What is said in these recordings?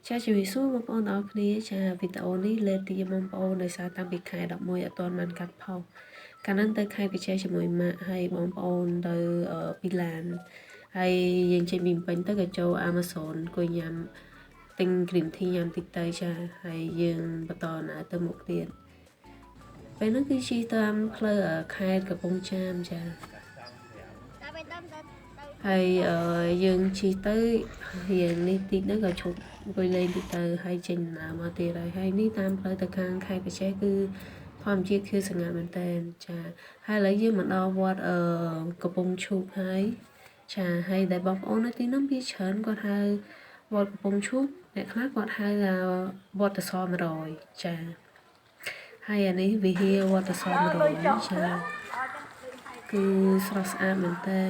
ចាជំរាបសួរបងប្អូនអរគ្នាចាវីដេអូនេះលេតទីបងប្អូនដោយសារតាំងពីខែ11អត់ទាន់បានកាត់ផុសកាលហ្នឹងទៅខេត្តក្រចេះជាមួយម៉ាក់ហើយបងប្អូនទៅពីឡានហើយយើងចេញពីពេញទៅក៏ចូល Amazon អង្គុយញ៉ាំទិញ green tea ញ៉ាំតិចទៅចាហើយយើងបន្តណាទៅមុខទៀតពេលហ្នឹងគឺជិះតាមផ្លូវខេត្តកំពង់ចាមចាហើយយើងជិះទៅរៀងនេះតិចហ្នឹងក៏ឈប់អង្គុយលេងតិចទៅហើយចេញដំណើរមកទៀតហើយហើយនេះតាមផ្លូវទៅខាងខេត្តក្រចេះគឺធម្មជាតិគឺស្ងាត់មែនតើចាហើយឥឡូវយើងមកដល់វត្តកំពង់ឈូកហើយចាហើយដែលបងប្អូននៅទីនោះវាច្រើនគាត់ហៅវត្តកំពង់ឈូកអ្នកខ្លះគាត់ហៅថាវត្តស100ចាហើយអានេះវិហារវត្តស100ចាគឺស្រស់ស្អាតមែនតើ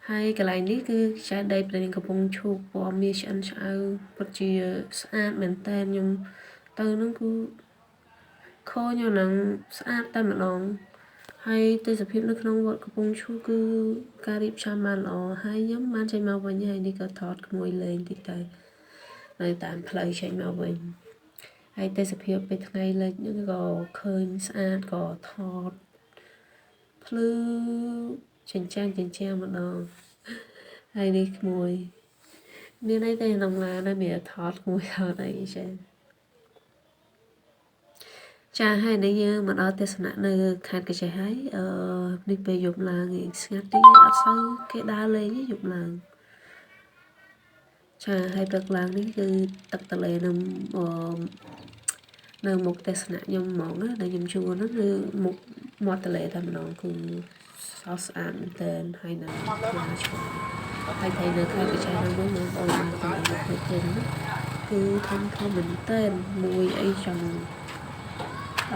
ហើយកន្លែងនេះគឺខ្សែដីប្រេងកំពង់ឈូកពណ៌មាសឆ្អិនឆ្អៅពិតជាស្អាតមែនតើខ្ញុំទៅនឹងគឺឃើញហ្នឹងស្អាតតែម្ដងហើយទេសភាពនៅក្នុងវត្តកំពង់ឈូកគឺការរៀបចំបានល្អហើយខ្ញុំបានចេញមកវិញហើយនេះក៏ថតក្មួយលេងតិចទៅនៅតាមផ្លូវចេញមកវិញហើយទេសភាពពេលថ្ងៃលិចហ្នឹងក៏ឃើញស្អាតក៏ថតភ្លឺចិញ្ចាំងចិញ្ចាំងម្ដងហើយនេះក្មួយមានអីទេក្នុងឡានដែរមានថតក្មួយថតអីចឹងចាហើយនេះយើងមកដល់ទេសនៈនៅខេត្តក្រចេះហើយអឺនេះពេលយប់ឡើងរៀងស្ងាត់តិចអត់សូវគេដើរលេងទេយប់ឡើងចាហើយព្រឹកឡើងនេះគឺទឹកទន្លេនៅនៅមុខទេសនៈខ្ញុំហ្មងណាដែលខ្ញុំជួលហ្នឹងគឺមុខមាត់ទន្លេតែម្ដងគឺស្រស់ស្អាតមែនទែនហើយនៅថ្លាឆ្ងាយហើយthấyនៅខេត្តក្រចេះហ្នឹងវិញបងប្អូនបានទៅនៅព្រៃធំគឺធំធំមែនទែនមួយអីចង់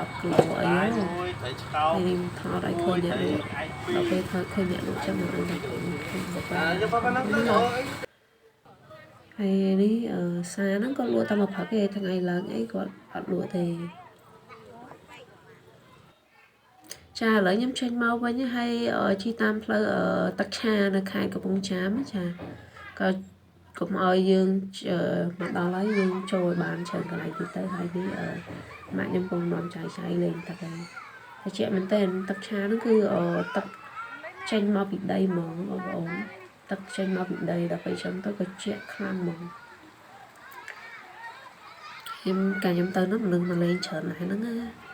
10គីឡូអី តែ ហ្នឹង មួយត្រីឆ្កោ ហើយខ្ញុំថតឲ្យឃើញអ្នកលក់ដល់ពេលថតឃើញអ្នកលក់ចឹងមកអូនឃើញបបា យកប៉ុណ្ណឹងទៅអី ហើយនេះសាហ្នឹងគាត់លក់តែមួយព្រឹកទេថ្ងៃឡើងអីគាត់អត់លក់ទេចាឥឡូវខ្ញុំចេញមកវិញហើយជិះតាមផ្លូវទឹកឆានៅខេត្តកំពង់ចាមចាក៏កុំឲ្យយើងមកដល់ហើយយើងចូលឲ្យបានច្រើនកន្លែងទីទៅហើយនេះម៉ាក់ខ្ញុំកំពុងនាំចៅចៅលេងទឹកហើយត្រជាក់មែនតើទឹកឆាហ្នឹងគឺទឹកចេញមកពីដីហ្មងបងប្អូនទឹកចេញមកពីដីដល់ពេលចឹងទៅក៏ជាក់ខ្លាំងហ្មងខ្ញុំកាលខ្ញុំទៅនោះមនុស្សមកលេងច្រើនណាស់ហ្នឹងណា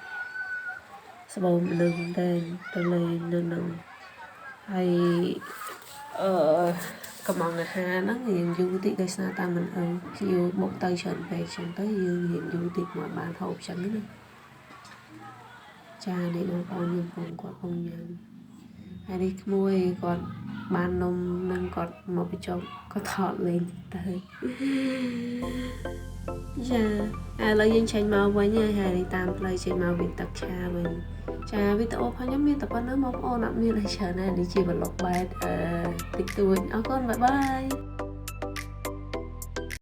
សបោមនុស្សតែទៅលេងនៅហ្នឹងហើយអឺកំងអាហារហ្នឹងរៀងយូរតិចដោយសារតាមមិនអីភ្ញៀវបុកទៅច្រើនពេកចឹងទៅយើងរៀងយូរតិចមកបានហូបចឹងណាចានេះបងប្អូនខ្ញុំពងគាត់ពងញ៉ាំហើយនេះក្មួយគាត់បាននំនឹងគាត់មកបញ្ចុះគាត់ថតលេងទៅចាឥឡូវយើងចេញមកវិញហើយហើយនេះតាមផ្លូវចេញមកវិញទឹកឆាវិញចាវីដេអូរបស់ខ្ញុំមានតែប៉ុណ្្នឹងបងប្អូនអត់មានអីច្រើនទេនេះជា vlog បែបតិចតួចអរគុណ bye bye.